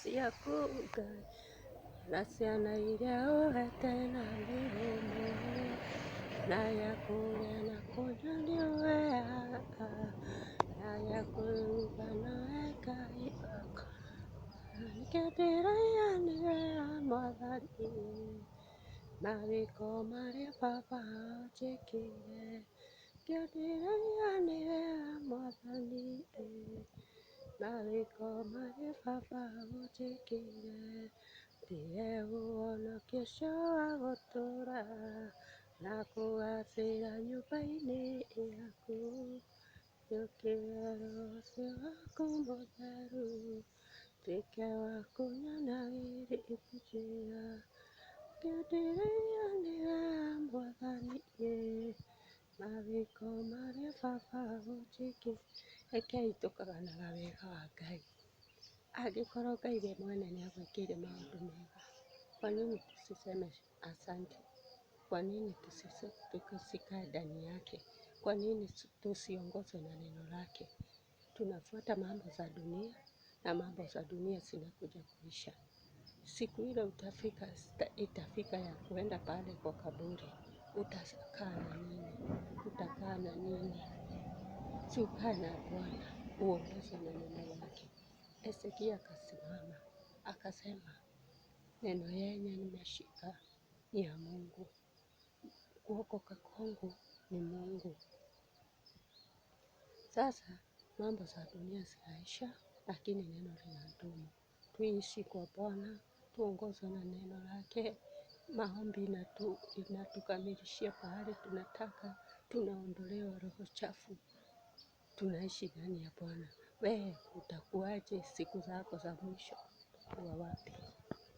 Ciaku Ngai, na ciana iria ũhete na mĩhũmũ, na gĩa kũrĩa na kũnyua nĩ ũheaga, na gĩa kwĩhumba nowe Ngai wakwa. Nĩkĩo ndĩroiga nĩwe Mwathani, mawĩko marĩa baba ũnjĩkĩire. Nĩkĩo ndĩroiga nĩwe Mwathani, mawĩko marĩa baba ũnjĩkĩire. Ndiye ũhonokio ũcio wa gũtũũra na kũgacĩra nyũmba-inĩ yaku. Njũkĩre roho ũcio waku mũtheru, tuĩke wa kũnyonagia njĩra. Nĩkĩo ndĩroiga nĩwe Mwathani, mawĩko marĩa baba ũnjĩkĩire. Rekei tũkaganaga wega wa Ngai. Angĩkorwo Ngai we mwene nĩ agwĩkĩire maũndũ mega, kwa nini tusiseme asante? Kwa nini tusikae ndani yake? Kwa nini tusiongozwe na neno lake? Tunafuata mambo za dunia na mambo za dunia zinakuja kuisha. Siku ile utafika, itafika ya kuenda pale kwa kaburi, utakaa na nini? Utakaa na nini? Si ukae na Bwana, uongozwe na neno lake. Hezekia akasimama akasema, neno yenye nimeshika ni ya Mungu, kuokoka kwangu ni Mungu. Sasa mambo za dunia zinaisha, lakini neno linadumu. Tuishi kwa Bwana, tuongozwe na neno lake. Maombi inatukamilishia pahali tunataka, tunaondolewa roho chafu, tunaishi ndani ya Bwana. Wewe utakuwaje siku zako za mwisho? Utakuwa wapi?